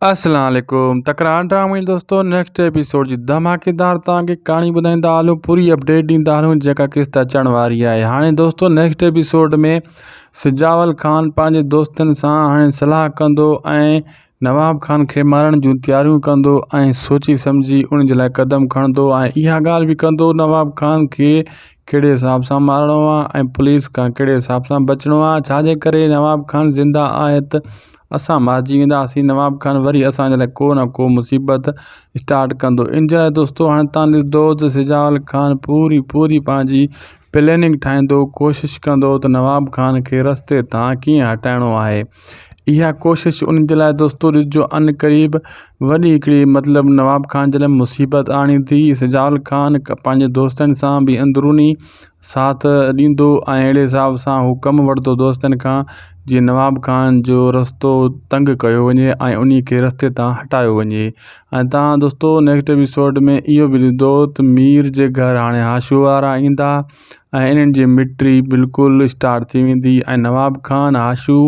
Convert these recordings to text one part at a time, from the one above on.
اسلام عليڪم تڪرار ڊرامي دوستو نيڪسٽ ايپيسوڊ جي ڌماڪيدار توهان کي ڪهاڻي ٻڌائيندا هلون پوري اپڊيٽ ڏيندا هلون جيڪا قسط اچڻ واري آهي هاڻي دوستو نيڪسٽ ايپيسوڊ ۾ سجاول خان پنهنجي دوستن سان هاڻي صلاح ڪندو ۽ نواب خان کي مارڻ جون تياريون ڪندو ۽ سوچي سمجهي ان جي لاء قدم کڻندو ۽ اها ڳالهه به ڪندو نواب خان کي ڪهڙي حساب سان مارڻو آهي ۽ پوليس کان ڪهڙي حساب سان بچڻو آهي ڇاجي ڪري نواب خان زنده آهي ته اسان مارجي وينداسين نواب خان وري اسان جي لاء ڪو نه ڪو مصيبت اسٽارٽ ڪندو ان جي لاء دوستو هاڻي تان ڏسندو ته سجاول خان پوري پوري پنهنجي پلاننگ ٺاهيندو ڪوشش ڪندو ته نواب خان کي رستي تان ڪيئن هٽائڻو آهي اها ڪوشش ان جي لاء دوستو ڏسجو ان قريب وڏي هڪڙي مطلب نواب خان جي لاء مصيبت آڻيندي سجاول خان پنهنجي دوستن سان به اندروني ساٿ ڏيندو ۽ اهڙي حساب سان هو ڪم وٺندو دوستن کان جيئن نواب خان جو رستو تنگ ڪيو وڃي ۽ انهي کي رستي تان هٽايو وڃي ۽ تان دوستو نيڪسٽ ايپيسوڊ ۾ اهو به ڏسندو ته مير جي گهر هاڻي هاشو وارا ايندا ۽ انهن جي مٽري بلڪل اسٽارٽ ٿي ويندي ۽ نواب خان هاشو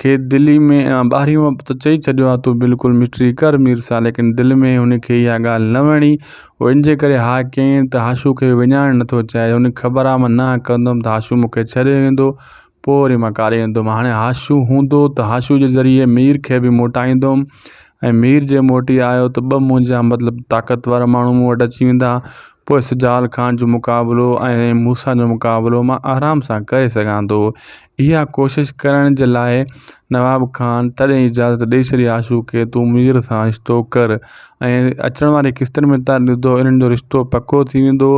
کي دل ئي ۾ ٻاهريون ته چئي ڇڏيو آهي تون بلڪل مسٽري ڪر مير سان ليڪن دل ۾ هن کي اها ڳالهه نه وڻي هو ان جي ڪري ها ڪيائين ته هاشو کي وڃائڻ نٿو چاهي هن کي خبر آهي مان نه ڪندم ته هاشو مون کي ڇڏي ويندو پوء وري مان ڪاڏي ويندم هاڻي هاشو هوندو ته هاشو جي ذريعي مير کي به موٽائيندم ۽ مير جي موٽي آيو ته ٻه منهنجا مطلب طاقتور ماڻهو مون وٽ اچي ويندا پوء سجال خان جو مقابلو ۽ موسيٰ جو مقابلو مان آرام سان ڪري سگهان ٿو. اها ڪوشش ڪرڻ جي لاء نواب خان تڏهن اجازت ڏئي ڇڏي آشو کي تون مير سان رشتو ڪر ۽ اچڻ واري قسطن ۾ تان ڏسندو انهن جو رشتو پڪو ٿي ويندو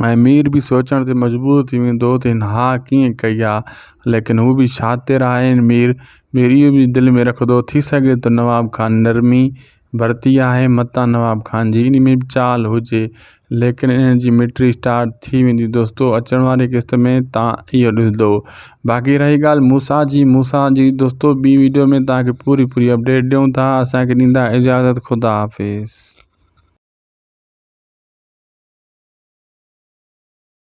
۽ مير به سوچڻ تي مجبور ٿي ويندو ته هن ها ڪيئن ڪئي آ ليڪن هو به شاطر آهن مير مير اهو به دل ۾ رکندو ٿي سگهي ٿو نواب خان نرمي ڀرتي آهي متان نواب خان جي انهي ۾ به چال هجي ليڪن انهن جي مٽري اسٽارٽ ٿي ويندي دوستو اچڻ واري قسط ۾ تان اهو ڏسندو باقي رهي ڳالهه موسا جي موسا جي دوستو ٻي ويڊيو ۾ تان کي پوري پوري اپڊيٽ ڏيون ٿا اسان کي ڏيندا اجازت خدا حافظ.